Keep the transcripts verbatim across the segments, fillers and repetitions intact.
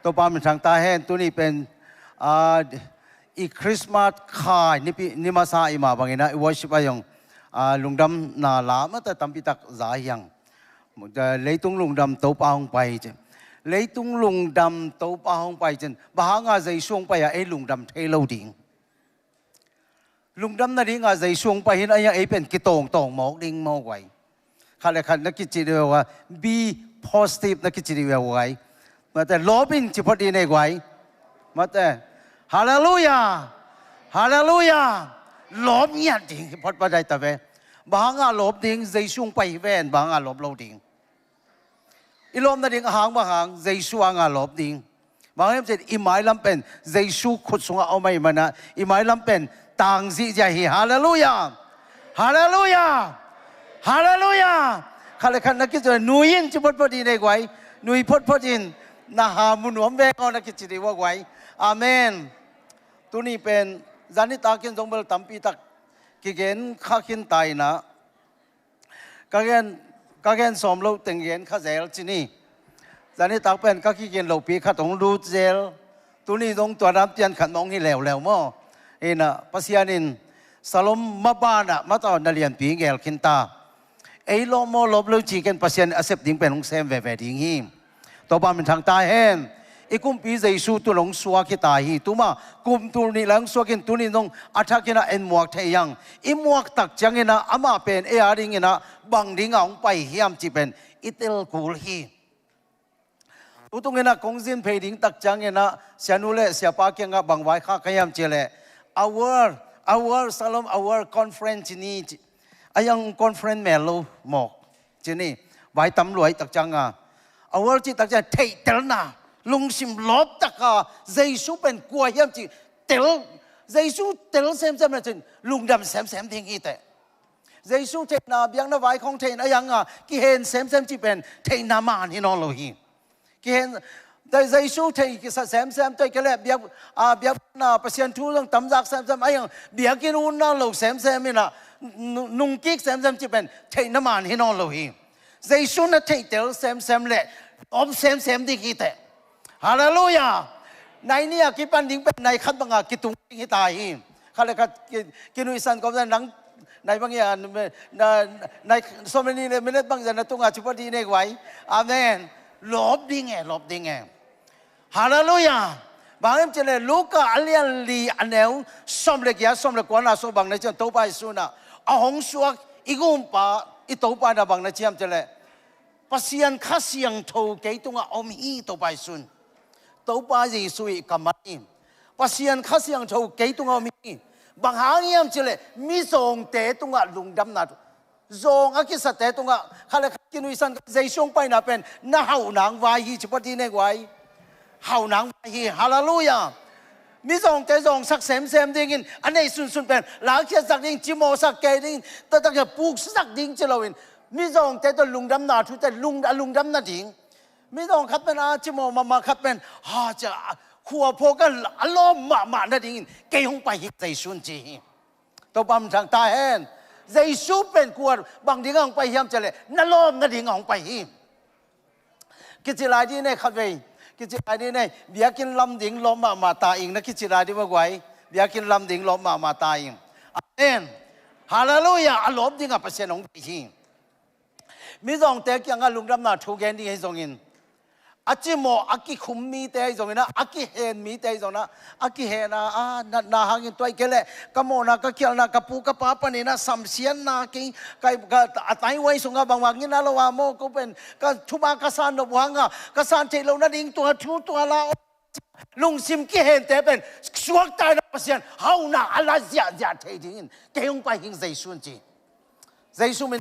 Topa minthang ta hen. Tuni pen, ah, i Christmas khai nipi, ni masa i mah bangin ah, i worship ah zong, ah, lungdamna la mate tampi tak za hi hang. Leitung lungdam Topa hong pai ci. Leitung lungdam Topa hong pai cin, bang hanga Jesu hong pai a ei lungdam thei lo ding? Lungdam nadinga Jesu hong pai hi-in, a hiang ei pen kitawngtawng mawk ding maw guai? Khat le khat na kici dih uh a, be positive na kici dih uh a guai. Mate, lawp in ci phot dih nei guai. Mate, halleluiah. Halleluiah. Lawp ngiat ding hi phot pah dai ta ve. Bang hanga lawp ding? Jesu hong pai hi ven, bang hanga lawp lo ding? I lawp nading a hang bang hang? Jesu hanga lawp ding. Bang hiam cin, i mailam pen Jesu khut sungah om ahih manah, i mailam pen tang zihziah hi. Halleluiah. Halleluiah. Halleluiah. Khat le khat na kici, nui in ci photphot in ei guai. Nui photphot in, na ha mu nuam veng aw na kici dih uh a guai. Amen. Tuni pen zanitak in zong bel tampi tak kigen kha khin ta in ah, ka gen, ka gen sawm loh teng gen kha zel ci ni. Zanitak pen ka kigen lohpi khat hong lut zel. Tuni zong tua dan pian khat mah hong hi leuleu maw? Hi-in ah Pasian in Shalom maban ah mataw na lianpi gel khin ta. Ei lawp maw lawp lo ci ken, Pasian in a sep ding pen hong sem veve ding hi. Topa minthang ta hen. I Kumpi Jesu tu-in hong suak hi ta hi. Tuma kum tul nih lai hong suak in, tuni zong a thak in ah en muak thei hi hang. I muak tak ciangin ah amah pen ei a dingin ah bang dinga hong pai hiam cih pen i tel kul hi. Tutung in ah kong zin phei ding tak ciangin ah sianu le siapa kiangah bang vaikhak ka hiam cih leh, a world, a world, Shalom, a world conference ci ni ci. A hiang conference mel lo mawk ci ni. Vai tam lua hi tak cianga, a world cih tak ciang theihtelna, lungsim lawp taka Jesu pen kua hiam cih tel, Jesu tel semsem le cin lungdam semsem ding hi teh. Jesu theihna, biakna vai khawng theihna, a hianga kihen semsem cih pen theihna man hi nawn lo hi. Kihen, Jesu thei kisa semsem, tua hi kei leh biak, a, biakna Pasian thu zong tam zak semsem, a hiang biakinn ut nawn lo semsem in ah, nu-, nungkik semsem cih pen theihna man hi nawn lo hi. Jesu na theihtel semsem le om semsem ding hi teh. Halleluiah. Nai nih a kipan ding pen nai khat banga kitung ding hi ta hi. Khat le khat ki, kinuihsan kawm nang nai bang hi a, na, nai sawm le nih le minute bang hi a na tunga ci phot dih nei guai. Amen. Lawp ding e, lawp ding e. Halleluiah. Bang hiam cih leh Luka a lian li a neu sawm le giat, sawm le kuana sung bang na ci hiam, Topa Jesu in ah a hong suak i Gumpa, i Topa in ah bang na ci hiam cih leh, Pasian Kha Siangtho kei tungah om hi, Topa Jesu in. Topa Jesu i kammal hi. Pasian Kha Siangtho kei tungah om hi. Bang hang hiam cih leh mizawngte tungah lungdamna, zawng a kisate tungah khat le khat kinuihsan, Jesu hong paina pen na hauhna hong vai hi ci phot dih nei guai. Hauhna hong vai hi. Halleluiah. Mizawngte zawngsak semsem dingin a neih sunsun pen lakhiat sak ding, cimawhsak kei ding, taktak hiah puksak ding ci loin, mizawngte tawh lungdamna thute lung, a lungdam nading. Mizawng khat pen a cimawh mahmah, khat pen ha cia, khua phawk a lawm mahmah nadingin kei hong pai hi Jesu in ci hi. Topa minthang ta hen. Jesu pen kua bang dinga hong pai hiam cih leh na lawm nadinga hong pai hi. Kici lai dih nei khatvei. Kici lai dih nei. Biakinn lam ding lawm mahmah ta ing na kici lai dih va guai. Biakinn lam ding lawm mahmah ta ing. Amen. Halleluiah. A lawp dinga Pasian hong deih hi. Mizawngte kiangah lungdamna thu gen ding ahi zongin, a cimawh a kikhum mite ahi zongin ah, a kihen mite ahi zongin ah, a kihen a, a natna hangin tua hi kei leh ka mawhna, ka khialhna, ka pu ka pa panin ah samsiatna kei, ka, ka, a taihuai sungah bangmah ngina lo a maw, ko pen ka thupha ka san nop uh hanga ka san theih loh nading tua thu tua la, lungsim kihente pen suakta in ah Pasian hauhna a la ziahziah thei dingin kei hong pai hing Jesu in ci. Jesu min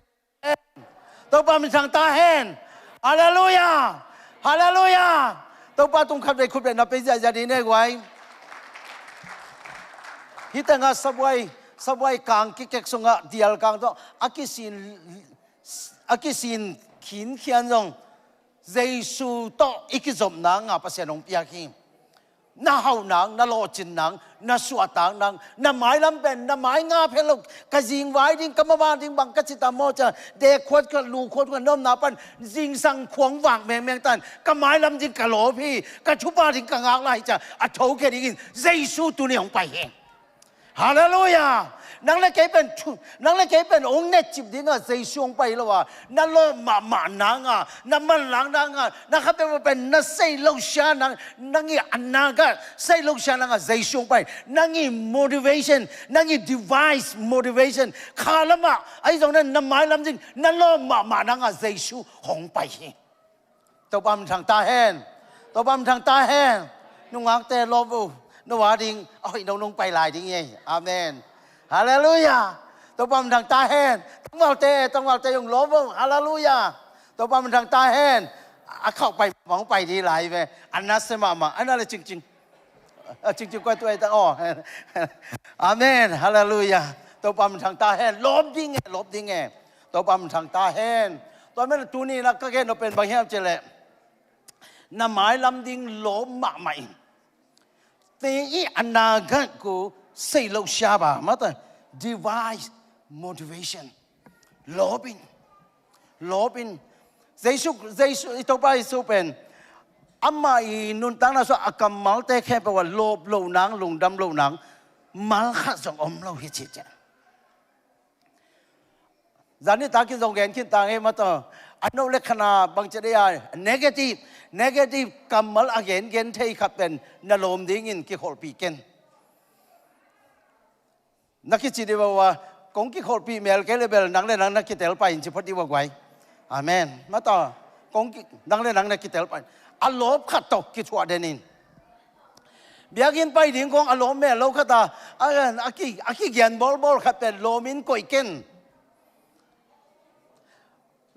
Topa minthang ta hen. Halleluiah. Halleluiah. Topa tung khatvei khut beng na pia ziahziah dih nei guai. Hih tengah sabuai, sabuai kang kikek sungah dial kang tawh a kisin, a kisin khinkhian zong Jesu tawh i kizopna nga Pasian hong piak hi. Na hauh nang, na lawhcin nang, na suahtak nang, na mailam pen na mai nga phet lo. Ka zingvai ding, ka maban ding bang ka ci tam maw cia, dek khuat khuat, lu khuat khuat na omna pan zingsang khuang vak mengmeng tan, ka mailam ding ka lawp hi, ka thupha ding ka ngak lai cia a thokhia dingin Jesu tuni hong pai hi. Halleluiah. Nang le kei pen thu, nang le kei pen hong necip dingah Jesu hong pai lo a, na lawp mahmah nangah, na manlang nangah, na khapiakpah pen na sei lo sia nang, nang i anagah sei lo sia nangah Jesu hong pai. Nang i motivation, nang i device motivation kha lamah ahi zong na, na mailam ding na lawp mahmah nangah Jesu hong pai hi. Topa minthang ta hen. Topa minthang ta hen. Nungakte lawp uh. No a ding a hoih no nong pai lai ding hi. Amen. Halleluiah. Topa minthang ta hen. Tangvalte, tangvalte hong lawp uh. Halleluiah. Topa minthang ta hen. A khauh pai mah hong pai ding lai ve. A nasia mahmah, a na le cingcing. A cingcing kua tuai ta aw. Amen. Halleluiah. Topa minthang ta hen. Lawp ding e, lawp ding e. Topa minthang ta hen. Tua man tuni na ka gen nop pen bang hiam cih leh, na mailam ding lawp mahmah in. Te i anagah ku sei lo sia ba mata, device motivation. Lawp in. Lawp in. Jesu, Jesu, i Topa Jesu pen ama i nuntakna sua a kammalte khempeuh a lawp loh nang, lungdam loh nang mal khat zong om lo hi ci cia. Zani takin zong gen khin tang e mata. A no le khana bang cia dei a negative, negative kammal a gen gen thei khat pen na lawm dingin kikholhpih ken. Na kici dih bawh a, kong kikholhpih mel kei le bel nang le nang na kitel pai in ci phot dih bawh guai. Amen. Mata, kong ki, nang le nang na kitel pai in. A lawp khat tawh kithuah den in. Biakinn pai ding kong a lawp mel lo khat a, a, a ki, a kigian bawlbawl khat pen lawm in koih ken.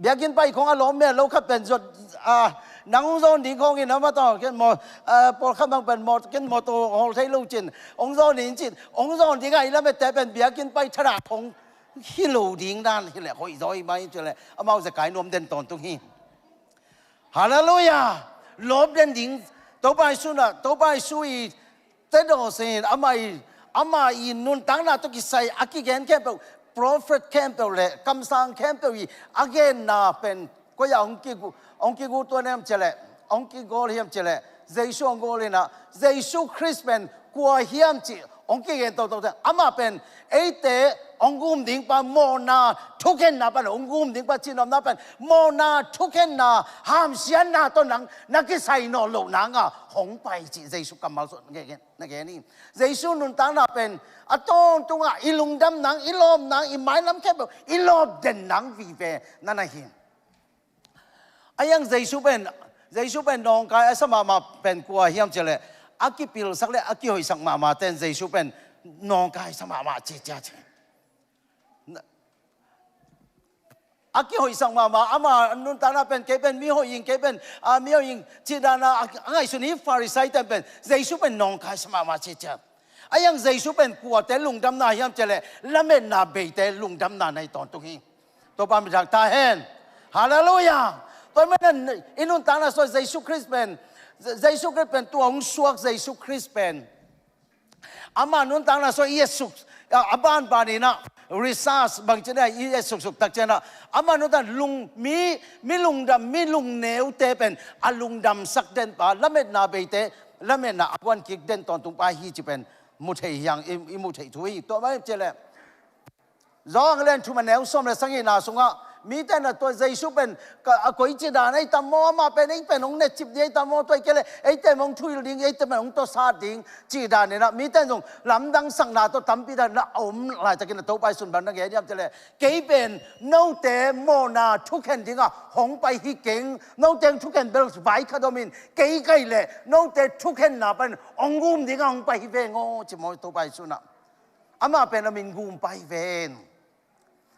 Biakinn pai khong a lawm mel lo khat pen zot, a, nang hong zawn ding khong in a mata, ken maw, a, pawlkhat bang pen maw, ken mawtaw hawl thei lo cin hong zawn in cin, hong zawn ding a i lamette pen biakinn pai thadah khong hi lo ding dan hi leh hoih zaw hi mai cin leh amau zekai nuam den tawntung hi. Halleluiah. Lawp den ding. Topa Jesu na, Topa Jesu i te dawh sin ama i, ama i nuntakna tawh kisai a kigen khempeuh, prophet khempeuh le kamsang khempeuh i a genna pen koi a hong kigu, hong kigu tuan hiam cih leh, hong kigawl hiam cih leh, Jesu hong gawl inah, Jesu Khrist pen kua hiam cih hong kigen toto te. Amah pen eite hong gum ding pa, mawhna thukhenna pan hong gum ding pa, cihnopna pan mawhna thukhenna, hamsiatna tawh nang na kisai nawn loh nanga hong pai cih Jesu kammal sua na gen, na gen hi. Jesu nuntakna pen a tawntungah i lungdam nang, i lawp nang, i mailam khempeuh i lawp den nang vive na na hi. A iang Jesu pen, Jesu pen nawngkai a sa mahmah pen kua hiam cih leh, a kipilsak le a kihoihsak mahmah ten Jesu pen nawngkai sa mahmah ci cia ci. A kihoihsak mahmah, ama nuntakna pen kei pen mi hoih ing, kei pen, a, mi hoih ing cih dana a, a ngaihsun hi Farisai ten pen Jesu pen nawngkai sa mahmah ci cia. A iang Jesu pen kuate lungdamna hiam cih leh lametna beite lungdamna na hi tawntung hi. Topa minthang ta hen. Halleluiah. Tua i man i nuntakna sua Jesu Khrist pen, Jesu Khrist pen tua hong suak Jesu Khrist pen ama nuntakna sua i etsuk, a, a banban inah research bang cina i etsuksuk tak cina ama nuntak lung mi, mi lungdam, mi lungneute pen a lungdamsak den pa, lametna beite lametna a guan kik den tawntung pa hi ci pen mu thei hiang i, i mu thei thu hi. Tua mai cih leh Johan lian thum a neu sawm le sagihna sungah mite na tua Jesu pen ka, a koi ci dan ei tam maw, amah pen ei pen hong necip ding ei tam maw, tua i kei le eite hong thuhilh ding, eite pen hong tawsat ding ci dan inah mite zong lamdang sakna tawh tampi dan na a om laitakin a Topa i sun bang na gen hiam cih leh, kei pen note mawhna thukhen dingah hong pai hi keng, note thukhen bel vai khat om in, kei kai leh note thukhenna pan hong gum dingah hong pai hi veng aw ci maw Topa i sunah. Amah pen a min gumpa hi ven.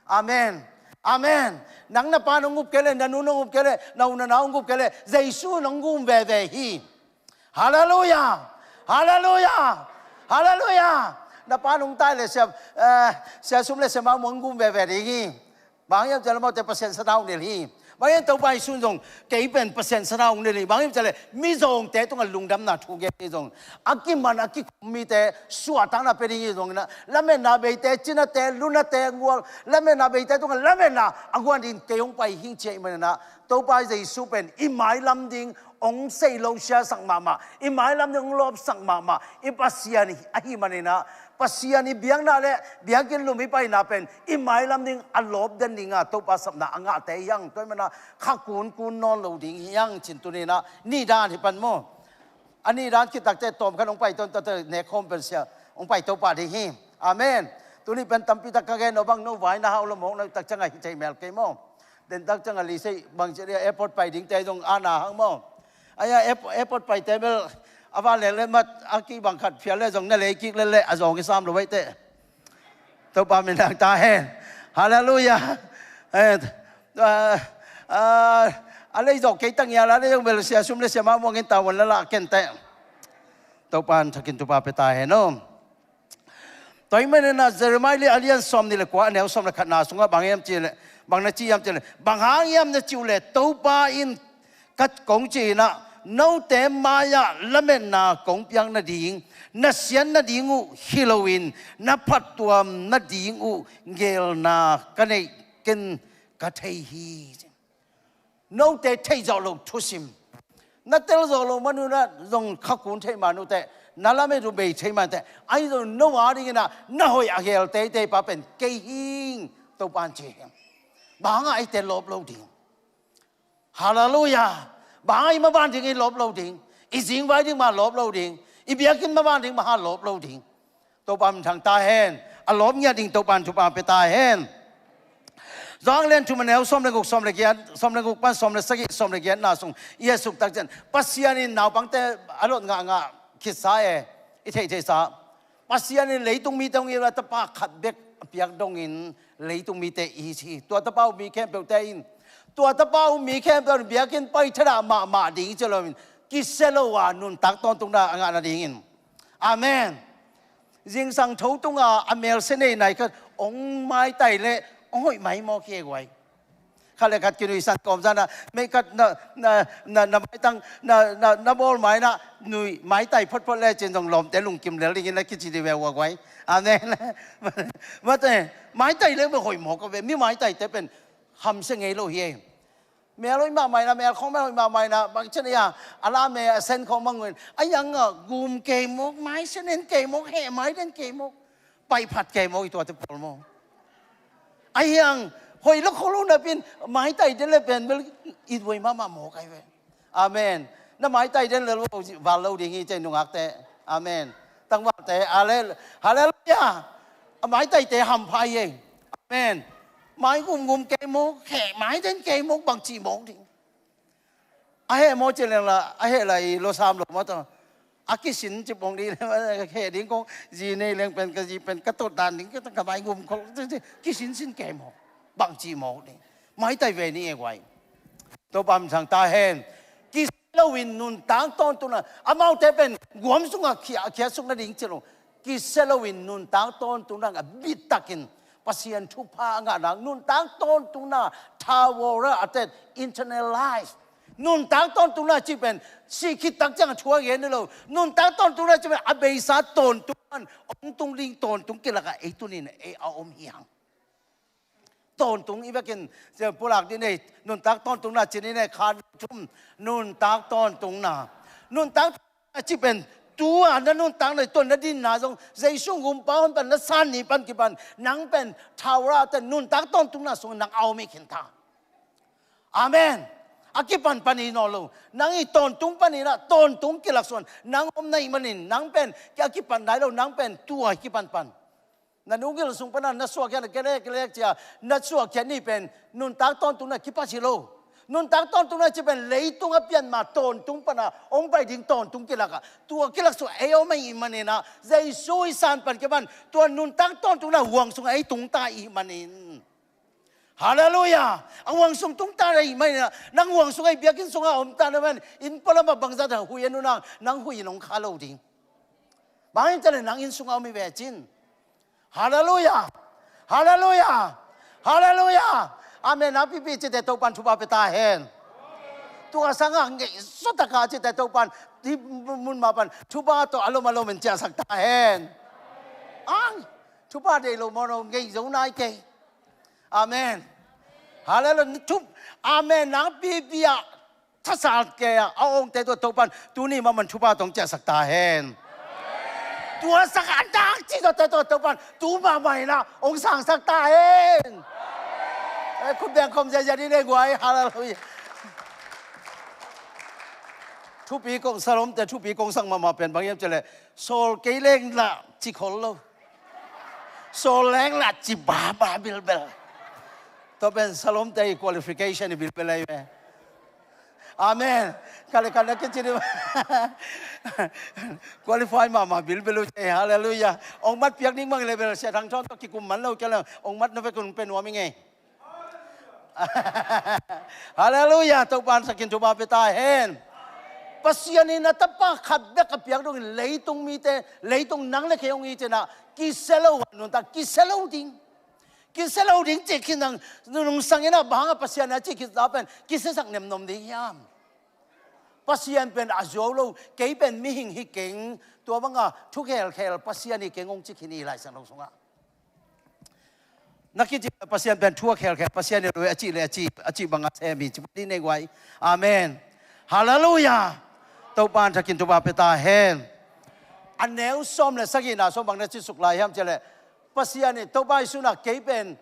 Amen. Amen. Nang na pa nong up kei le, na nu nong up kei le, na u na nau nong up kei le, Jesu nong gum veve hi. Halleluiah. Halleluiah. Halleluiah. Na pa nong tai le sia, eh, sia sum le sia mau nong gum veve ding hi. Bang hiam cih leh amaute Pasian sathau nilh hi. Bang hiam, Topa Jesu in zong kei pen Pasian sanau hong nei hi. Bang hiam cih leh mizawngte tungah lungdamna thu gen hi zong, a kiman a kikum mite suahtakna pia ding hi zong inah, lametna beite, cinate, lunate, gual, lametna beite tungah lametna a guan ding kei hong pai hing ci ahih maninah, Topa Jesu pen i mailam ding hong sei lo siasak mahmah, i mailam ding hong lawpsak mahmah i Pasian ahih maninah, Pasian i biakna le biakinn lum i paina pen i mailam ding a lawp den dinga Topa sapna a ngahte hi hang. Tua ahih maninah kha kunkun nawn lo ding hi hang cih tuninah nih dan hi pan maw. A nih dan khit takteh tawm khat hong pai tawntawnte nek khawm pen sia hong pai to pah ding hi. Amen. Tuni pen tampi tak ka gen, no bang no vai na hau lo mawk, no tak ciangah hi thei mel kei maw. Den tak ciangah lise bang ci dia, airport pai dingte zong a na hang maw. Aia, airport, airport paite bel a van lele mat a kibang khat phial le zong na lei kik lele a zawng i sam lo baihte. Topa min thang ta hen. Halleluiah. Eh, ah, ah, a lei zawk kei tang ia la, lei zawk bel sia sum le sia ma muang in ta wan la la kente. Topa in thakin tupa pe ta hen om. Tua ahih maninah Jeremiah le a lian sawm nih le kua, a neu sawm le khatna sungah bang hiam cih leh, bang na ci hiam cih leh, bang hang hiam na cih uh leh, Topa in ka kong ci inah, note mai-ah lametna kong piak nading, na siat nading uh hi loin, na phattuam nading uh ngelna ka neih, ken ka thei hi. Note theih zawh loh thusim, na tel zawh loh manunah zong kha kun theih manute, na lamet uh bei theih mante, ahi zong no a dinginah na hoih a gel teitei pa pen kei hing, Topa in ci hi. Bang hangah eite lawp lo ding? Halleluiah. Bang hangah i maban ding i lawp lo ding? I zingvai ding mah lawp lo ding? I biakinn maban ding mah ha lawp lo ding? Topa min thang ta hen. A lawp ngiat ding Topa in thupha pe ta hen. Johan lian thum a neu sawm le guk, sawm le giat, sawm le guk pan sawm le sagih, sawm le giatna sung i a suk tak ciang, Pasian in naupangte a lot ngahngah khitsa e, i theihtheihsa. Pasian in leitung mite hong it a, Tapa khat bek a piak dongin leitung mite i hi. Tua Tapa uh mi khempeuhte in, tua Tapa uh mi khempeuh in biakinn pai thadah mahmah ding ci loin, kisia lo a nuntak tawntungna a ngah nadingin. Amen. Zingsang tho tunga a melse nei nai khat hong maitai leh hong hoih mai mawk hi e guai. Khat le khat kinuisan kawmzanah mei khat na, na, na, na maitang na, na, na bawl mainah nui maitai photphot lecin zong lawmte lungkim lel dingin na kici dih ve ua guai. Amen. Mate, maitai le hoih mawk a ve, mi maitaite pen hamsia ngei lo hi e. Mel hoih mahmah inah, mel khawng mel hoih mahmah inah, bang ci ni a, a la me a sen khawng mangun a hiang a gum kei mawk, mai sen en kei mawk, heh mai den kei mawk, paiphat kei mawk, i tuate pawl mawk. A hiang hoih lo kholo napin maitai den le pen bel i duai mahmah mawk ahi ve. Amen. Na maitai den le lo val lo ding hi cei nungakte. Amen. Tangvalte, ale-, halleluiah. A maitaite hampha hi e. Amen. Mai gumgum kei mawk, heh mai den kei mawk, bangci mawk ding? A heh maw ci leng la, a heh la i lo sam lo maw taw. A kisin ci pong dih le, heh ding kong zi nei leng pen ka zi pen ka tot dan ding ka mai gum khol kisinsin kei mawk, bangci mawk ding? Maitai ve ni e guai. Topa min thang ta hen. Kisia loin nuntak tawntungna, amaute pen guam sungah khia, khiasuk nading ci lo. Kisia loin nuntak tawntungna a bittakin Pasian thupha a ngahna, nuntak tawntungna, thawora a tet, eternal life. Nuntak tawntungna cih pen sih khit tak ciang a thu a gen hi lo. Nuntak tawntungna cih pen a beisa tawntung pan hong tung ding tawntung kilakah ei tunin ei a om hi hang. Tawntung i vekin pulak dih nei, nuntak tawntungna ci ni nei, khan thum, nuntak tawntungna. Nuntak tawntungna cih pen tua na nuntakna, tua na dinna zong Jesu gumpa hon pan na san ni pan kipan nang pen thawora ten nuntak tawntungna sung nang a om hi khin ta. Amen. A kipanpan hi nawn lo. Nang i tawntung paninah tawntung kilaksuan nang om na hih manin nang pen a kipan nai lo, nang pen tua kipanpan. Na nungil sung pana na suahkhiat na kelek kelek cia na suahkhiat ni pen nuntak tawntungna kipat hi lo. Nuntak tawntungna ci pen leitung a pian ma tawntung pana hong pai ding tawntung kilakah tua kilak sung ei om ahih maninah Jesu i san pan kipan tua nuntak tawntungna huang sung ei tungta ihih manin. Halleluiah. A huang sung tungta ahih maninah nang huang sung ei biakinn sungah omta na man inn pualamah bangzat a hui a nunang nang hui in hong kha lo ding. Bang hang hiam cih leh nang inn sungah om hi ve cin. Halleluiah. Halleluiah. Halleluiah. Amen nakpipi cite Topan thupha pia ta hen. Tua sangah ngeih sawtaka cite Topan hih mun mah pan thupha tawh a lom a lomin ciahsak ta hen. Ang thupha deih lo mawh lo, ngeih zo nai kei. Amen. Halleluiah. Thup Amen nakpipi ah thasat kei ah a awngte tawh Topan tuni mahmah in thupha tawh hong ciahsak ta hen. Tua sangah a nak cih tawh te tawh Topan tu mahmah in ah hong sangsak ta hen. Eh, khut beng khawm ziazia dih le guai. Halleluiah. Thupi kong, Salomte thupi kong sang mahmah pen bang hiam cih leh, sawl kei leng lah ci khol lo, sawl leng lah ci baba bilbel. Tua pen Salomte i qualification i bilbel ahi ve. Amen. Kale kale kici ni. Qualify mahmah bilbel uh ci. Halleluiah. Ong mat piak ding bang level sia thang thon to kikum man lo kei lo. Ong mat na vekun pe nuam i ngei. Halleluiah. Topan sakin thupha pia ta hen. Pasian in a tapa khat bek a piak dongin leitung mite, leitung nang le kei hong i cih nah kisia lo a nuntak, kisia lo ding. Kisia lo ding cih khin nang nungsang in ah bang hangah Pasian a cih khin ta pen kisiasak nemnom ding hiam? Pasian pen a zuau lo, kei pen mihing hi keng, tua banga thu khelkhel Pasian hi keng hong cih khin i Lai Siangtho sungah. Na kici Pasian pen thu a khelkhel Pasian hi lo hi a cih le a cih, a cih banga sem hi ci pah dih nei guai. Amen. Halleluiah. Topan thakin thupha pia ta hen. A neu sawm le sagihna sawm bang na ci suk lai hiam cih leh, Pasian in Topa Jesuh in ah kei pen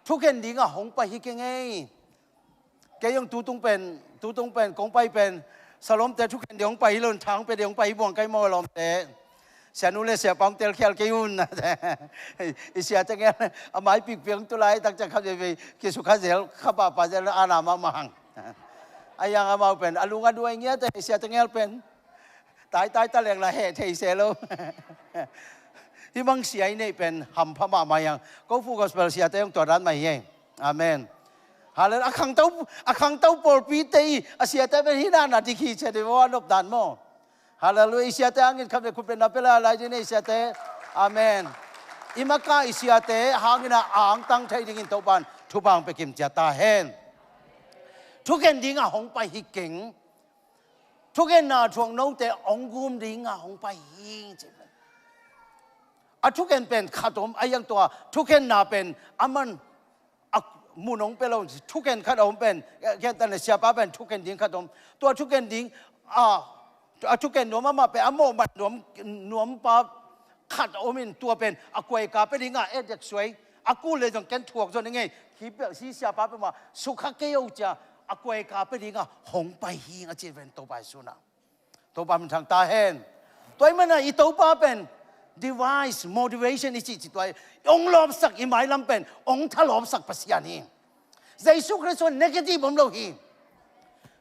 thukhen dingah hong pai hi keng ei. Kei hong tutung pen, tutung pen kong pai pen Salomte thukhen ding hong pai hi lo, thang pia ding hong pai hi buang kai maw Lawmte. Sianu le siapa hong telkhial kei un. I siate ngel a maipikpi hong tu laitak ciang khat veivei kisukha zel, kha pahpah zel, ana mahmah hang. A hiang amau pen a lung a duai ngiat a, i siate ngel pen taitai ta leng la heh thei se lo. Hih bang sia i neih pen hampha mahmah hiang. Kofu Gospel siate hong tua dan mah hi ei. Amen. Halleluiah. A khangto, a khangto pawlpite i a siate pen hih nana dik hi cia dih vaw a nop dan maw? Halleluiah. I siate hangin khat ve khut pen na pia lai lai dih nei i siate. Amen. I maka i siate hangin a angtang thei dingin Topan thupha hong pia kim cia ta hen. Thukhen dingah hong pai hi keng. Thukhenna thuak note hong gum dingah hong pai hi ci. A thukhen pen khat om a hiang tua thukhenna pen a man a mun hong pia lo, thukhen khat a om pen, eh, khen tane siapa pen thukhen ding khat om. Tua thukhen ding, a, a thukhen nuam amah pen a mawhmat nuam, nuampa khat a om in tua pen a kuaika pia dingah eh dek suai. A kul le zong ken thuak zong i ngei. Hi pia, hi siapa pen mah sukha kei o cia a kuaika pia dingah hong pai hi a ci ven Topa Jesuh in ah. Topa minthang ta hen. Tua ahih manin i Topa pen device, motivation i cihcih tua i hong lawpsak i mailam pen hong thalawpsak Pasian hi. Jesu Khrist sungah negative om lo hi.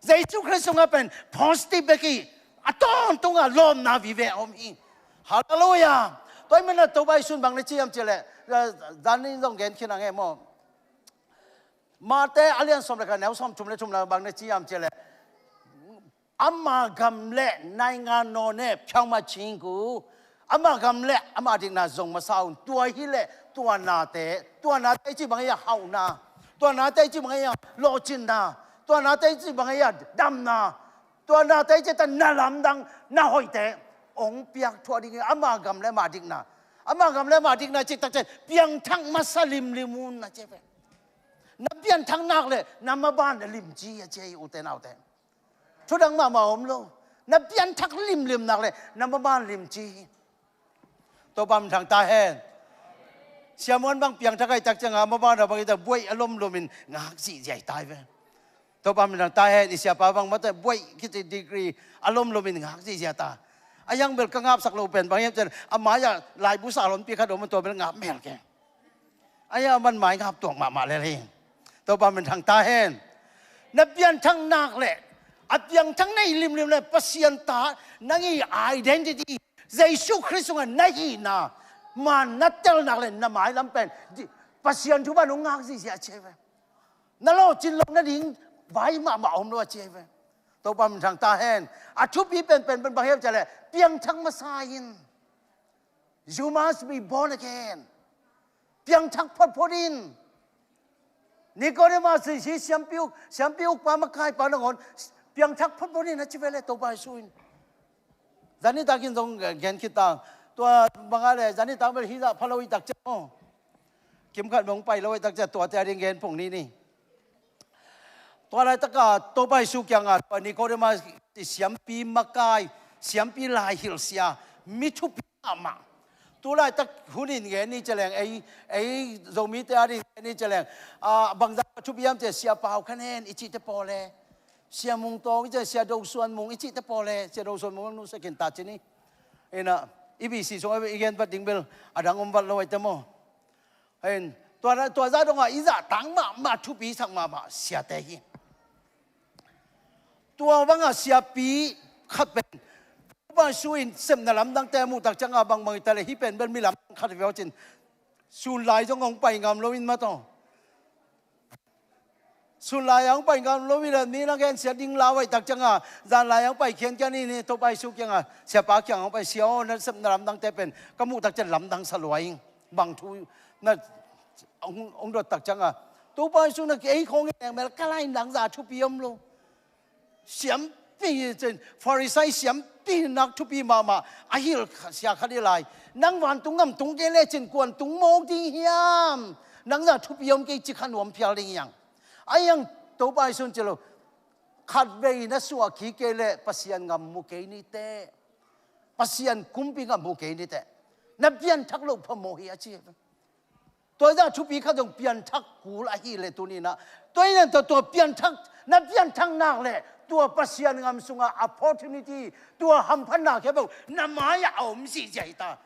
Jesu Khrist sungah pen positive bek hi. A tawntungah lawpna vive a om hi. Halleluiah. Tua ahih manin Topa Jesuh in bang na ci hiam cih leh, eh, zan in zong gen khin a ngei maw? Mate a lian sawm le khat neu sawm thum le thum la bang na ci hiam cih leh, ama gam le naingan nawne phiangma cingku, ama gam le ama dikna zong masa un. Tua hi leh tua nate, tua nate i cih bang hi a hauhna, tua nate i cih bang hi a lawhcinna, tua nate i cih bang hi a damna, tua nate i cih ta na lamdang na hoihte hong piak thuah ding hi. Ama gam le ama dikna, ama gam le ama dikna cih takcian piangthak masa limlim un a ci ve. Na pianthak nak le na maban na limci a ci hi ute naute. Thudang mahmah om lo. Na pianthak limlim nak le na maban limci hi. Topa minthang ta hen. Siamuan bang piangthak a i tak cianga maban a bang i tak buai a lomlomin ngak zihziah i tai ve. Topa minthang ta hen. I siapa bang mate buai kici degree a lomlomin ngak zihziah ta. A hiang bel ka ngapsak lo pen bang hiam cian a mai-ah laibu sa lonpi khat om a tua bel ngap mel keng. A hiang a man mai ngap tuak mahmah lel hi. Topa minthang ta hen. Na pianthak nak le a piangthak na hi limlim le Pasian ta nang i identity Jesu Khrist sungah na hihna man na tel nak le na mailam pen di-, Pasian thupha nong ngak zihziah a ci ve. Na lawhcin lo nading vai mahmah om lo a ci ve. Topa minthang ta hen. A thupi penpen pen bang hiam cih leh piangthak masa in. You must be born again. Piangthak photphot in. Nicodemus hi siampi uk, siampi ukpa makaipa nangawn piangthak photphot in a ci ve le Topa Jesu in. Zan nitak in zong gen khit ta. Tua bang a le zan nitak bel hi zah pha lo i tak ciang aw. Kim khat bang pai lo i tak ciang tuate a ding gen phung ni ni. Tua laitaka Topa Jesu kiangah tua Nicodemus i siampi makai, siampi laihilhsia, mi thupi mahmah. Tu laitak hun in gen ni ci leng, ei, ei Zomite a ding gen ni ci leng, a, bangzah a thupi hiam ci, Sia Pau Khan Hen i cihte pawl e, Sia Mung Tawng i ci, Sia Do Suan Mung i cihte pawl e, Sia Do Suan Mung nusia khin ta ci ni. Ina, i B C sung a i gen vat ding bel a dang om vat lo ai te maw. Hen, tua, tua zah dongah i zahtak mahmah, thupi sak mahmah siate hi. Tua bangah siapi khat pen Topa Jesu in sepna lamdangte a muh tak ciangah bangbang hi ta le, hih pen bel mi lamdang khat hi ve aw cin. Sun lai zong hong pai ngam lo in mataw. Sun lai hong pai ngam lo in a, mi na gen sia ding lau ai tak ciangah, zan lai hong pai khian kian in hi, Topa Jesu kiangah, siapa kiangah hong pai, Sia aw, na sepna lamdangte pen ka muh tak ciang lamdang sa lua ing. Bang thu na hong, hong dot tak ciangah, Topa Jesu na ki ei khawng in leng mel ka lai nang zah thupi om lo. Siampi cin, Pharisai siampi nak thupi mahmah a hilh sia khat i lai. Nang vantung gam tung kei le cin kuan tung mawk ding hiam? Nang zah thupi om kei ci kha nuam phial ding hiang. A hiang Topa Jesu in ci lo. Khatvei na suah kik kei le Pasian ngam mu kei ni teh. Pasian kumpi ngam mu kei ni teh. Na pianthak loh phamawh hi a ci. Tua zah thupi khat zong pianthak kul ahi le tuni na. Tua in tua, tua pianthak, na pianthak nak le tua Pasian ngam sunga opportunity, tua hamphatna khempeuh na mai-ah a om zihziah hi ta.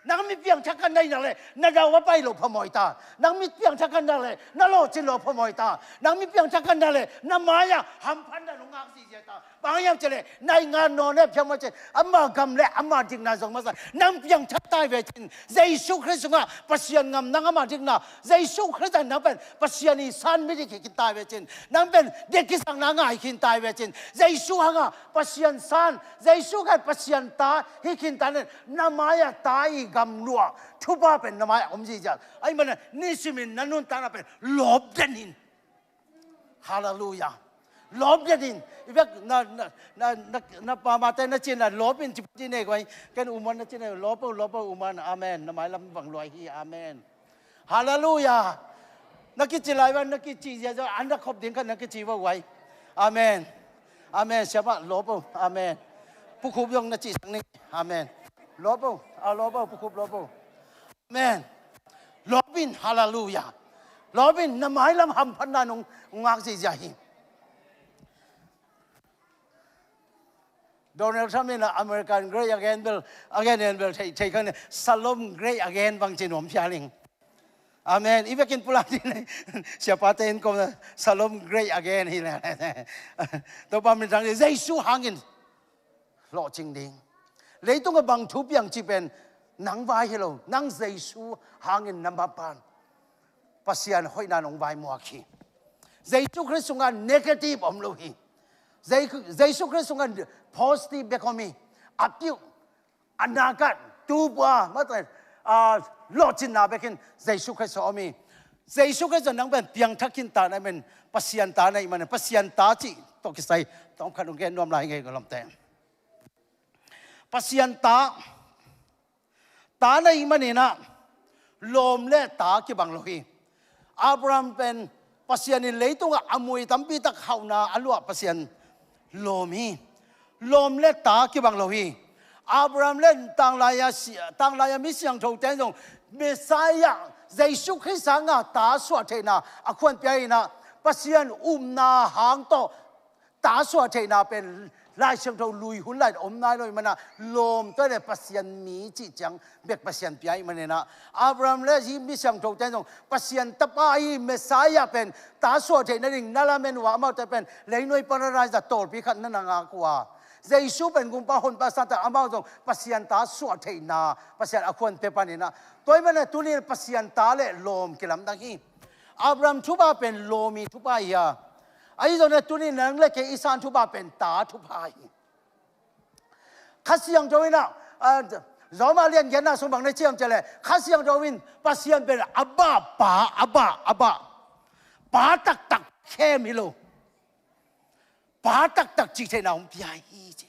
Nang mi piangthak khat na hih nak le na dau a pai loh phamawh hi ta. Nang mi piangthak khat nak le na lawhcin loh phamawh hi ta. Nang mi piangthak khat nak le na mai-ah hamphatna nong ngak zihziah hi ta. Bang hiam cih leh, nai ngan nawn e phiam maw cih, ama gam le ama dikna zong masa. Nang piangthak tai ve cin, Jesu Khrist sungah Pasian ngam nang ama dikna, Jesu Khrist ah nang pen Pasian i san mi dik hi khin tai ve cin, nang pen dik kisakna ngai khin tai ve cin, Jesu hangah Pasian san, Jesu khat Pasian ta hi khin ta nen, na mai-ah ta i gam luah thupha pen na mai-ah om zihziah. Ahih manin nisimin na nuntakna pen lawp den in. Halleluiah. Lawp den in. I bek na, na, na, na, na pamate na cina lawp in ci pati ne guai. Ken uman na cina lawp o, lawp o uman. Amen. Na mailam bang luai hi. Amen. Halleluiah. Na kici lai van, na kici zia zia, an da khop ding khat na kici va guai. Amen. Amen. Siapa lawp o. Amen. Pukhup yong na ci sang ni. Amen. Lawp o. A lawp o, pukhup lawp o. Amen. Lawp in, halleluiah. Lawp in, na mailam hamphatna nong ngak zihziah hi. Donald Trump in American great again bel, again and bel, thei, thei khan Shalom great again bang ci nuam phial ing. Amen. I vekin pulak ding le, siapate in kong Shalom great again hi le. Topa min thang ding, Jesu hangin lawhcing ding. Leitung a bang thu piang cih pen nang vai hi lo, nang Jesu hangin na mapan Pasian hoihna nong vai muak hi. Jesu Khrist sungah negative om lo hi. Je-, Jesu Khrist sungah positive bek om hi. A piu, a nakat, tupua, mate, a, lawhcinna bekin Jesu Khrist sungah om hi. Jesu Khrist nang pen piangthak khin ta na men, Pasian ta na hih manin, Pasian ta cih tawh kisai tawm khat hong gen nuam lai ngei ka lawmte. Pasian ta, ta na hih manin ah lawm le ta kibang lo hi. Abraham pen Pasian in leitungah a mui tampi tak hauhna a luah Pasian lawm hi. Lawm le ta kibang lo hi. Abraham le tanglai-a si-, tanglai-a mi siangthote in zong Messiah Jesu Khrist hangah ta suah theihna a khuan pia in ah Pasian upna hang tawh ta suah theihna pen Lai Siangtho lui hun lai om nai lo ahih manin ah lawm tua le Pasian mi cih ciang bek Pasian pia ahih manin ah Abraham le hih mi siangthote in zong Pasian tapa ahi Messiah pen ta suah theih nading na lamen uh a, amaute pen leinuai paradise ah tawlpi khat na na ngak uh a, Jesu pen gumpa honpa sangin amau zong Pasian ta suah theihna Pasian a khuan pia panin ah, tua ahih manin ah tuni Pasian ta le lawm kilamdang hi. Abraham thupha pen lawm i thupha hi a, ahi zongin ah tuni nang le kei i san thupha pen ta thupha hi. Kha Siangtho in ah, a, Rom a lian giatna sung bang na ci hiam cih leh, Kha Siangtho in Pasian pen Abba Pa, Abba, Abba. Pa taktak khem hi lo, pa taktak cih theihna hong pia hi ci.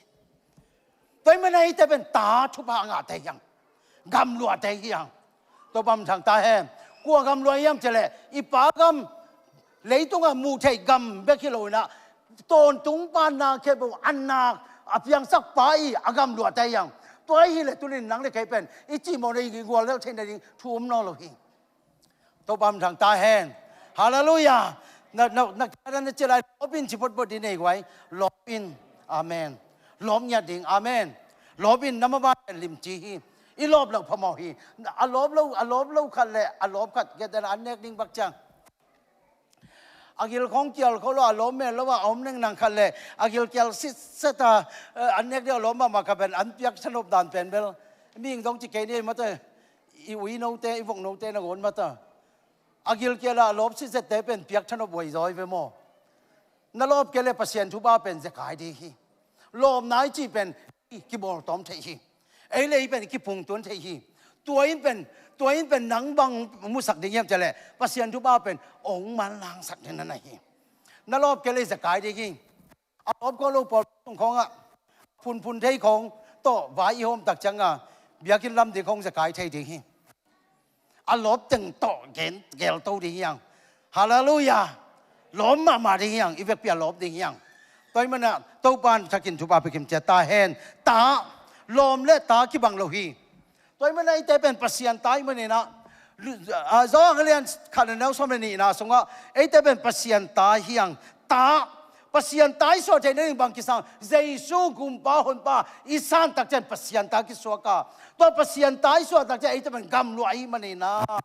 Tua ahih manin eite pen ta thupha ngahte hi hang, gamluahte hi hang. Topa min thang ta hen. Kua gamluah hiam cih leh i pa gam, leitungah muh theih gam bek hi lo in ah, tawntung pan na khempeuh a nak a piangsak pa i a gamluahte hi hang. Tua ahih leh tuni in nang le kei pen i cimawhna i guallelh theihna ding thu om nawn lo hi. Topa min thang ta hen. Halleluiah. Na, na, na kia dan na ci lai, lawp in ci photphot ding nei guai. Lawp in. Amen. Lawp ngiat ding. Amen. Lawp in, na maban pen limci hi. I lawp loh phamawh hi. A lawp lo, a lawp lo khat le a lawp khat, kiat dan an nek ding bak ciang, a gil khawng kial kholo a, a lawp mel lo a, a om nengneng khat le a gil kial sitset a, eh, an nek ding a lawp mahmah khat pen an piak thanop dan pen bel mihing dong ci kei ni mata. I uinote, i voknote nangawn mata, a gilkial a lawp sitsette pen piak thanop huai zaw hi ve maw. Na lawp kei leh Pasian thupha pen zekai ding hi. Lawpna i cih pen kibawltawm theih hi. Ei le ei pen kiphungtuan theih hi. Tua in pen, tua in pen nang bang musak ding hiam cih leh Pasian thupha pen hong manlangsak ding na hi. Na lawp kei leh zekai ding hi. A lawp kholo pawl sung khawngah phunphun thei khawng tawh vai i hawm tak ciangah biakinn lam ding khawng zekai thei ding hi. A lawp teng tawh gen, gelto ding hi hang. Halleluiah. Lawp mahmah ding hi hang, i vekpi a lawp ding hi hang. Tua ahih manin ah Topa in thakin thupha pia kim ciat ta hen. Ta, lawm le ta kibang lo hi. Tua ahih manin eite pen Pasian ta ahih manin ah, ah, Johan a lian khat a neu sawm le nihna sungah eite pen Pasian ta hi hang. Ta, Pasian ta i suah theihna ding bang kisam? Jesu gumpa honpa i san tak ciang Pasian ta kisuak a. Tua Pasian ta i suah tak ciang eite pen gamluah ahih manin ah,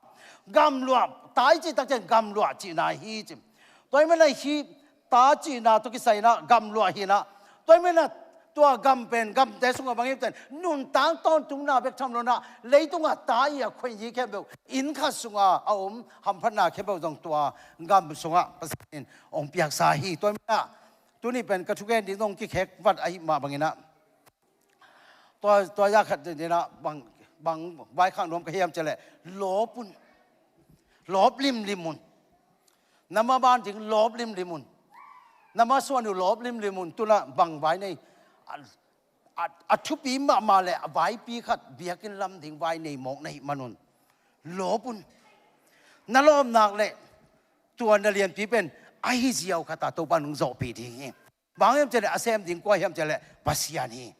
gamluah, ta i cih tak ciang gamluah cihna hi ci. Tua ahih manin ah hih ta cihna tawh kisai in ah gamluah hi in ah. Tua ahih manin ah tua gam pen, gamte sungah bang hiam cih leh nuntak tawntungna bek tham lo in ah, leitungah ta i a khuaini khempeuh, inn khat sungah a om hamphatna khempeuh zong tua gam sungah Pasian in hong piaksa hi. Tua ahih manin ah tuni pen ka thugen ding zong kikhek vat ahih mah bangin ah, tua, tua zah khat in ah bang, bang vaikhak nuam ka hiam cih leh, lawp un. Lawp limlim un. Na maban ding lawp limlim un. Na masuan uh lawp limlim un. Tu in ah bang vai nei? A, a, a thupi mahmah le a vaipi khat, biakinn lam ding vai nei mawk na hih man un, lawp un. Na lawp nak leh tua na lianpi pen ahi ziau khat a Topa in hong zawhpih ding hi. Bang hiam cih leh a sem ding kua hiam cih leh Pasian hi.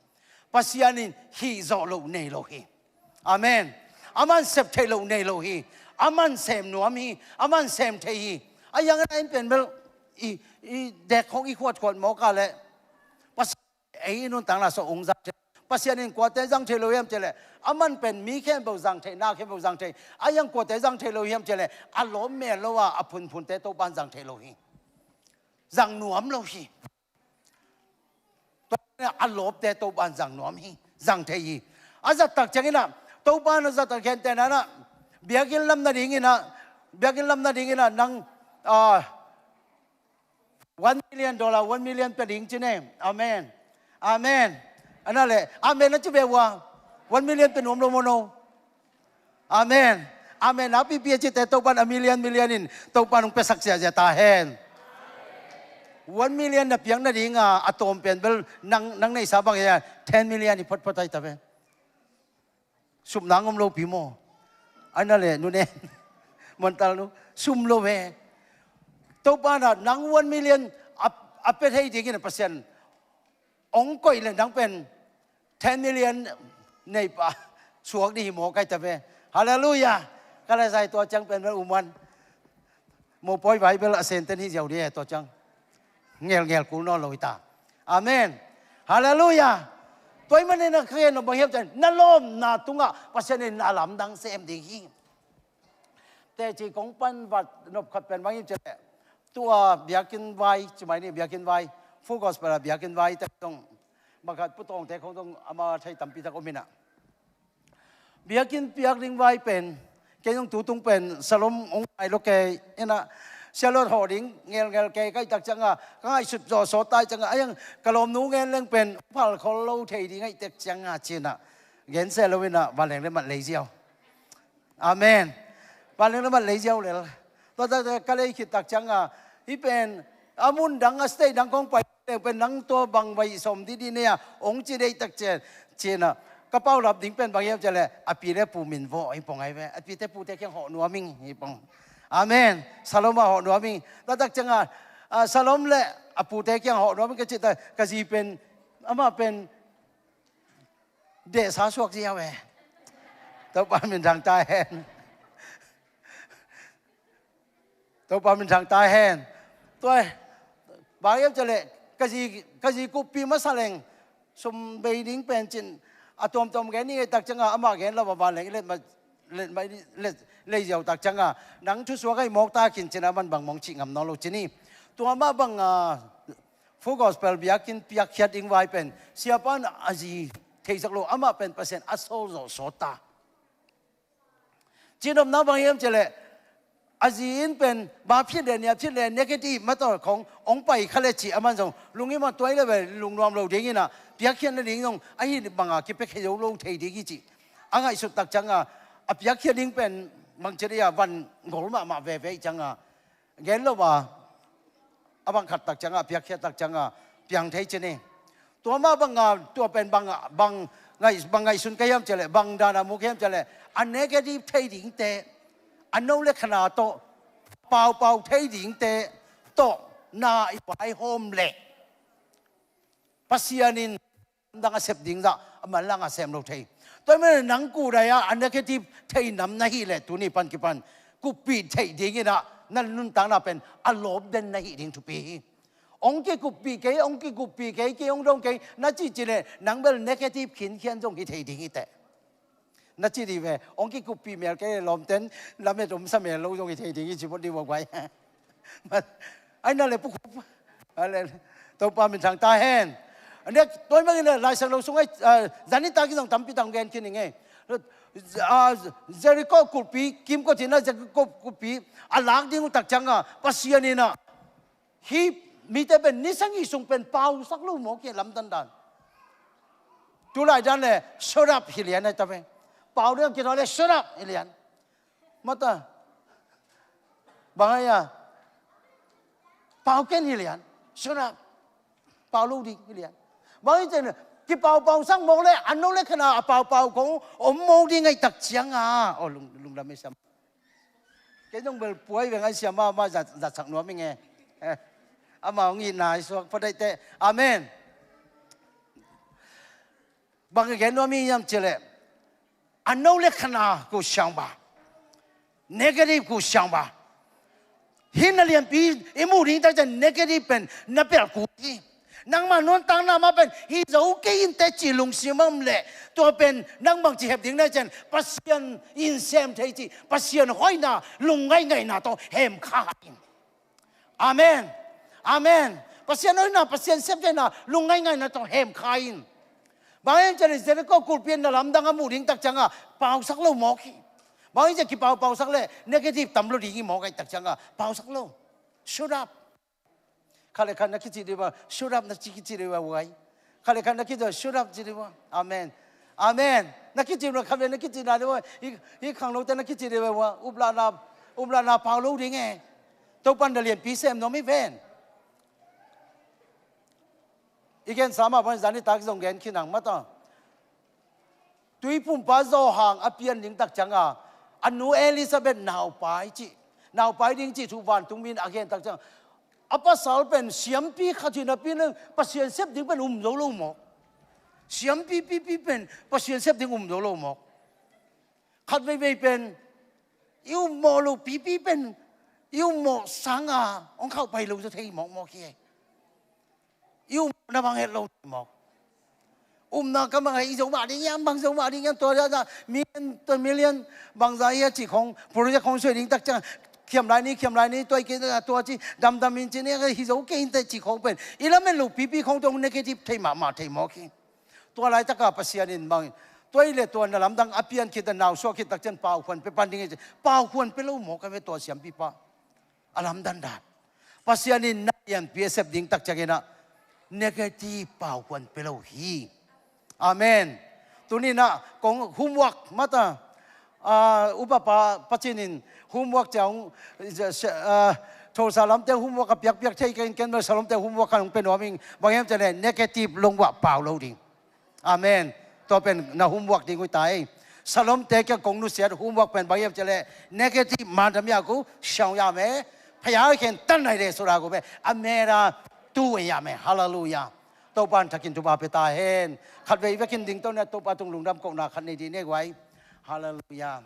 Pasian in hih zawh loh nei lo hi. Amen. Aman sep theih loh nei lo hi. Aman sem nuam hi. Aman sem thei hi. A yang a na in pen bel i, i dek khawng i khuatkhuat mawk a leh Pasian ei i nuntakna sung hong zang thei. Pasian in kuate zang thei lo hiam cih leh, aman pen mi khempeuh zang thei, na khempeuh zang thei. A yang kuate zang thei lo hiam cih leh, a lawm mel lo a, a phunphunte Topa in zang thei lo hi. Zang nuam lo hi. Tua a lawpte Topa in zang nuam hi, zang thei hi. A zat tak ciangin ah, Topa in a zat tak khente na in ah, biakinn lam nadingin ah, biakinn lam nadingin ah nang, ah, one million dollar, one million pia ding ci ne. Amen. Amen. A na leh, amen na ci ve ua. One million pia nuam lo maw no? Amen. Amen. A pipi a cite Topa in a million, million in Topa in hong piasak ziahziah ta hen. One million na piak nading a, a tawm pen bel nang, nang neihsa bang hi a, ten million hi photphot ahi ta ve. Sum nang om lo pi maw? A na leh nu nen. Muantal nu. Sum lo ve. Topa in ah nang one million a, a pia thei dingin Pasian hong koih leh nang pen ten million nei pa suak ding hi maw kai ta ve. Halleluiah. Ka leh zai tua ciang pen bel u muan. Mopawi vai bel a senten hi ziau ding e tua ciang. Ngelngel kul nawn lo hi ta. Amen. Halleluiah. Tua ahih manin ah ka gen nop bang hiam cih leh, na lawpna tungah Pasian in na lamdang sem ding hi. Teci kong pan vat nop khat pen bang hiam cih leh, tua biakinn vai, ci mai ni biakinn vai, Full Gospel a biakinn vai te zong, bang khat Pu Tawngte khong zong ama thei tampi tak om in ah. Biakinn piak ding vai pen, kei zong tu tung pen salom hong ngai lo kei in ah, sialot hawh ding ngelngel kei ka hih tak ciangah, ka ngaihsut zawh sawt ta ciangah, a yang ka lawmnu ngen leng pen phal khol lo thei ding ahih tek ciangah ci in ah, gen se lo in ah, vanleng le mat lei ziau. Amen. Vanleng le mat lei ziau lel. Tua tak ka lei khit tak cianga, hih pen a mun dang a state dang kong pai leng pen nang tua bang vai sawm didi nei a ong ci deih tak cian, ciana ka paulap ding pen bang hiam ciah leh a pi le pu min vawh hi pong ai ve. A pite pute kiang hawh nuam ing hi pong. Amen. Salom a hawh nuam ing. Tua tak cianga, ah, Salom le a pute kiang hawh nuam ing ka cih ta, ka zi pen, amah pen dehsa suak ziau e. Topa min thang ta hen. Topa min thang ta hen. Tua, bang hiam ciah leh ka zi, ka zi kuppi masa leng sum bei ding pen cin a tuamtuam gen ning ei tak cianga amah gen lo a van leng let ma, let ma, let, lei ziau tak cianga nang thusuak ai mawk ta khin cin a man bang mong cih ngam nawn lo cin hi. Tua mah bang, ah, Full Gospel biakinn piakkhiat ding vai pen siapa in a zi theisak lo, amah pen Pasian a sawl zawh sawt ta. Cihnopna bang hiam ciah leh a zi in pen ba phiat le nia phiat le negative mataw khong ong pai kha le cih a man zong lungim a tuai le ve lungnuam lo dingin a piakkhiatna ding zong ahi banga kipiakhia zo lo thei ding hi cih a ngaihsut tak cianga a piakkhiat ding pen bang ciah dih a van gol mahmah veve ih cianga gen lo a, a bang khat tak cianga, a piakkhiat tak cianga piang thei cin hi. Tua mah banga, tua pen bang, bang ngaih, bang ngaihsun ka hiam ciah leh, bang dana mu ka hiam ciah leh, a negative thei dingte, a no le khana tawh, paupau thei dingte tawh na i vaihawm leh Pasian in dang a sep ding zah a manlang a sem lo thei. Tua ahih manin nang kudai ah a negative thei nam na hih leh tuni pan kipan kuppih theih dingin ah na nuntakna pen a lawp den na hih ding thupi hi. Ong kikuppih kei, ong kikuppih kei, kei ong dong kei na cihcih leh nang bel negative khinkhian zong hi thei ding hi teh. Na ci dih ve, ong kikuppih mel kei lawmten lamet omsa mel lo zong hi thei ding hi ci phot dih vua guai. Ai na le pukhup. Topa min thang ta hen. Tua ahih manin Laisiangtho sungah zan nitak i zong tampi tak gen khin ing ei. Jeriko kulhpi kimkot hi na, Jeriko kulhpi a lak ding uh tak cianga Pasian in ah hih mite pen ni sagih sung pen pausak lo mawk hi lamdang dan. Tulai dan le shut up hi lian ai ta ve. Pau ding a kithawi le shut up hi lian. Mata. Bang ai a. Pau ken hi lian. Shut up. Pau lo ding hi lian. Bang hi cian kipaupau sang mawk le an lo le khana a paupau kong om mawk ding ai tak cianga. Oh, lung, lungdam ei sam. Kei zong bel puai veng ai siam a, amah zat, zatsak nuam ing e. Amah hong itna i suak phot ai teh. Amen. Bang i gen nuam i hiam ciah leh, a no le khana ku siang ba. Negative ku siang ba. Hih na lianpi i muh ding tak ciang negative pen na pelh kul hi. Nangmah nuntakna mah pen hi zo kei in teh cih lungsim a om leh tua pen nang bangci hep ding na hia ciang Pasian in sem thei cih Pasian hoihna lungngaih ngaihna tawh hem kha in. Amen. Amen. Pasian hoihna, Pasian sem theihna lungngaih ngaihna tawh hem kha in. Bang hiam ciah leh Jeriko kulhpi in na lamdang a muh ding tak cianga pausak lo mawk hi. Bang hiam ciah kipaupausak leh negative tam lo ding hi mawk ai tak cianga pausak lo. Shut up. Khat le khat na kici dih ba, shut up na ci kici dih ba uai. Khat le khat na kici, shut up ci dih ba. Amen. Amen. Na kici ba, khat le na kici na dih ba. Hih, hih khangnote na kici dih ba ua. Uplahna, uplahna pau lo ding e. Topan da lianpi sem nuam hi ven. I gen sa mah pan zan nitak zong gen khin ang mata. Tuiphumpa Johan a pian ding tak cianga a nu Elizabeth naupai cih, naupai ding cih thu vantung mi in a gen tak cianga a pasal pen siampi khat hi napi in Pasian sep ding pen um zo lo mawk. Siampi pipi pen Pasian sep ding um zo lo mawk. Khat veivei pen i um mawh lo pipi pen i um mawh sanga hong khauh pai lo zaw thei mawkmawk hi. I umna bang het lo mawk. Umna ka bang hi zo mah ding hiam, bang zo mah ding hiam, tua za za million, tua million bangza hi a cih khong project khong suai ding tak ciang khiam lai ni, khiam lai ni, tua i kei na tua ci damdam in ci ni hi zo kei in teh cih khong pen i lamen lo pipi khong tua negative thei mahmah thei mawk hi. Tua laitaka Pasian in bang tua i le tua na lamdang a pian khit a nau suak khit tak ciang paukhuan pe pan ding hi ci, paukhuan pe lo mawk a ve tua siampipa. A lamdang dan. Pasian in na lianpi a sep ding tak ciangin ah negative paukhuan pe lo hi. Amen. Tuni in ah kong homework mata Ah, upapa Pacin in homework ciang, ah, Tulsa lamte homework a piakpiak thei kei in, ken bel Salomte homework khat hong pia nuam ing. Bang hiam cih leh negative lungvuah pau lo ding. Amen. Tua pen na homework ding uh hi ta ei. Salomte kiang kong nusiat homework pen bang hiam cih leh negative man dam ya ku siang ya me. Phaya khen tan nai le sura ku me. Amera tu ya me. Hallelujah. Topa in thakin thupha pia ta hen. Khatvei vekin ding to na Topa tung lungdam kohna khat nei dih ne guai. Hallelujah.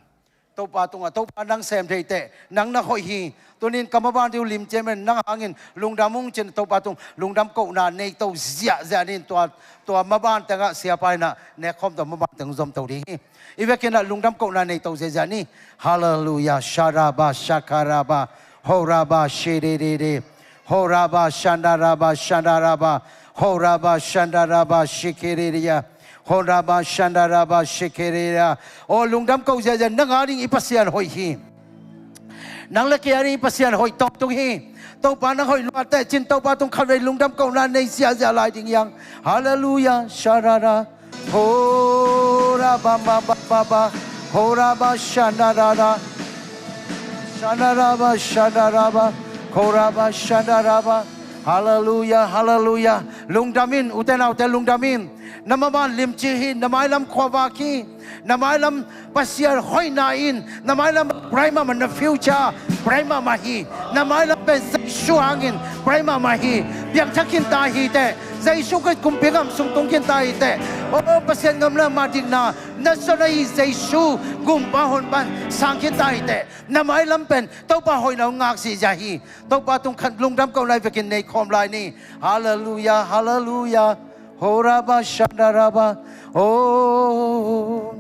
Topa tungah Topa nang sem thei teh nang na hoih hi. Tunin ka maban diu lim ciamen nang hangin lungdam ung cin Topa tung lungdam kohna nei to ziahziah nin tua, tua maban tengah siapa inah nekkhawm to maban teng zom to ding hi. I vekinah lungdam kohna nei to ziahziah ni. Hallelujah. Sharaba shakaraba. Horaba shiriri. Horaba shandaraba shandaraba. Horaba shandaraba shikiriria. Horaba shandaraba shikiriria. O lungdam ko ziahziah, nang a ding i Pasian hoih hi. Nang le kei a ding i Pasian hoih tawntung hi. Topa nang hoih luat teh cin Topa tung khatvei lungdam kohna nei ziahziah lai ding hiang. Hallelujah. Sharara. Hora ba ba ba ba ba. Hora ba shana ra ra. Shana ra ba shana ra ba. Hora ba shana ra ba. Hallelujah, hallelujah. Lungdam in, ute naute lungdam in. Na maban limci hi, na mailam khuavak hi. Na mailam Pasian hoihna in, na mailam bright mahmah, na future bright mahmah hi. Na mailam pen Jesu hangin bright mahmah hi. Piangthak khin ta hi teh. Jesu Khrist kumpi gam sung tung khin ta hi teh. O Pasian gam le mah dikna na zon ahi Jesu gumpa honpa in sang khin ta hi teh. Na mailam pen Topa hoihna hong ngak zihziah hi. Topa tung khat lungdam kohna i vekin nei khawm lai ni. Hallelujah, hallelujah. Horaba shandaraba. Oh.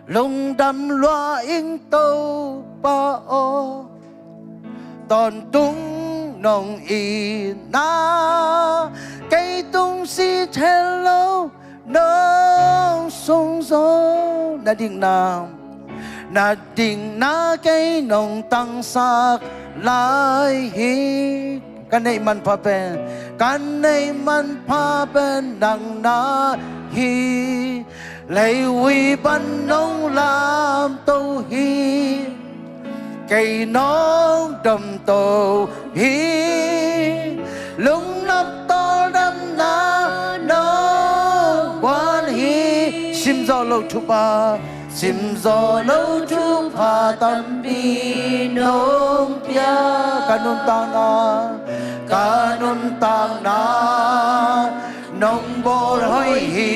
Lungdam lua ing Topa aw, tawntung nong itna kei tung sit het lo, nong sung zo. Na dikna, na dikna kei nong tangsak lai hi. Ka neih manpha pen, ka neih manpha pen nang na hi. Leivui pan nong lamto hi. Kei nong domto hi. Lungnop tawldamna nong guan hi. Simzawh loh thupha, simzawh loh thupha tampi nong pia. Ka nuntakna, ka nuntakna nong bawl hoih hi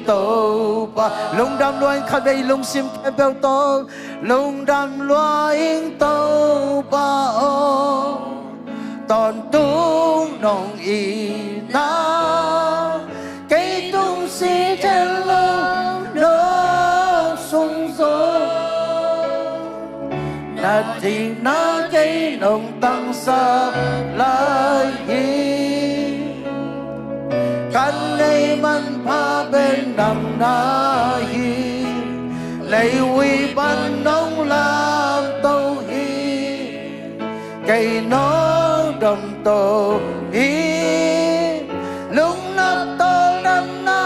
Topa. Lungdam lua ing khatvei lungsim khempeuh tawh. Lungdam lua ing Topa aw, tawntung nong itna kei tung sit het lo, nong sung zo. Na dikna kei nong tangsak lai hi. Ka neih manpha pen nang na hi. Leivui pan nong lamto hi. Kei nong domto hi. Lungnop tawldamna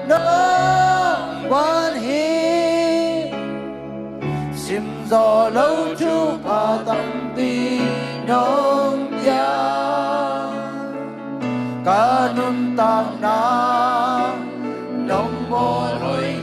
nong guan hi. Simzawh loh thupha tampi nong pia. Ka nuntakna nong bawl hoih